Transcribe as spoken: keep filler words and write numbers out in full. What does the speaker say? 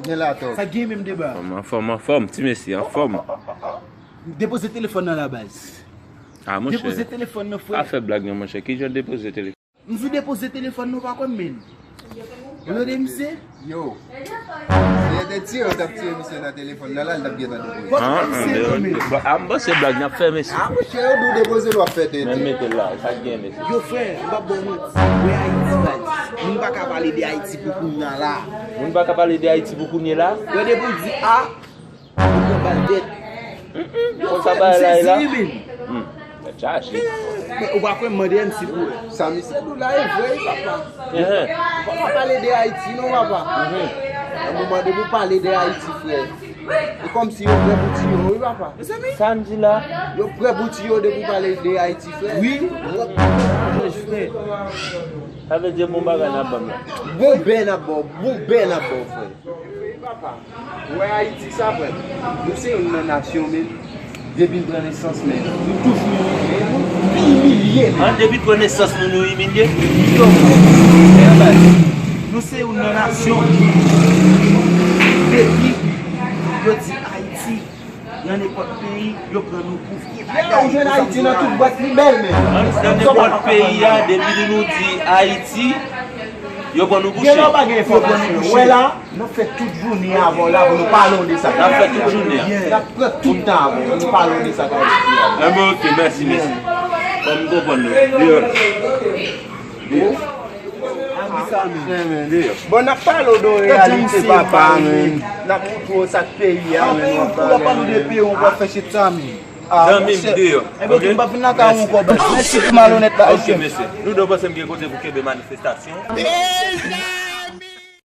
Gen la, Tòg. Sa gen menm deba. Anfòm, anfòm, anfòm, ti mesye, anfòm. Depoze telefòn nan la, baz. Ah, monchè. Depoze telefòn nan, frè. Pa fè blag non, monchè. Kijan depoze telefòn? M di depoze telefòn nan, ou pa konn, men. Ou tande misye? Yo. Si yo te tiye, yo t ap tiye misye nan telefòn nan, la, l t ap gentan depoze. Ou pa konn misye, non, men. Ah, m panse blag n ap fè, mesye. Ah, monchè, yo di w depoze l, w ap fè tete. Men mete l la, sa k gen, mesye? Yo, frè, m p ap ba w manti. Wè Ayiti, baz. Moun pa ka pale de Ayiti pou kounye a la. Moun pa ka pale de Ayiti pou kounye a la? Wè depi w di a, ou pran bal tèt. Konn sa bagay la ye la? Hmm. Mèt chache. Men ou pa kwè m mande M C pou wè. Sa misye di w la e vre, wi, papa. Ou pa ka pale de Ayiti, non, papa. Nan moman depi w pale de Ayiti, frè, e kòmsi yo prè pou tiye w, wi, papa. Sa m di la? Yo prè pou tiye w depi w pale de Ayiti, frè. Wi. Frè. Sa vle di bon bagay n ap ban m la. Bon bè n ap ba w, bon bè n ap ba w, frè. Papa, ou wè Ayiti sa, frè m? Nou se youn nan nasyon, men, depi n pran nesans, men, nou toujou imilye, nou imilye, men. An, depi n pran nesans, nou, nou imilye? Yo, frè, nou se youn nan nasyon, depi yo di Ayiti, nan nenpòt peyi, yo pran nou pou vye bagay. Ou jwenn Ayiti nan tout bwat poubèl, men. Nan nenpòt peyi a, depi nou, nou di Ayiti, yo pran nou pou chen. Gen lè w pa gen enfòmasyon. Wè la, n ap fè tout jounen avan la pou nou pale w de sa. N ap fè tout jounen an. N ap pran tout tan avan pou nou pale w de sa k Ayiti a. Enben, oke, mèsi, mèsi. Kòm m konprann nou. Deyò. Bon, n ap pale w de yon reyalite, papa, men. N ap montre w sa k peyi a, men, w ap pale w de peyi w, w ap fè shit sa, men. Zanmi m, deyò. Enben, oke, m p ap vin lakay ou ankò, baz. Mèsi pou malonèt la, oke. Oke, mesye. Nou de w panse m gen kote pou kenbe manifestasyon?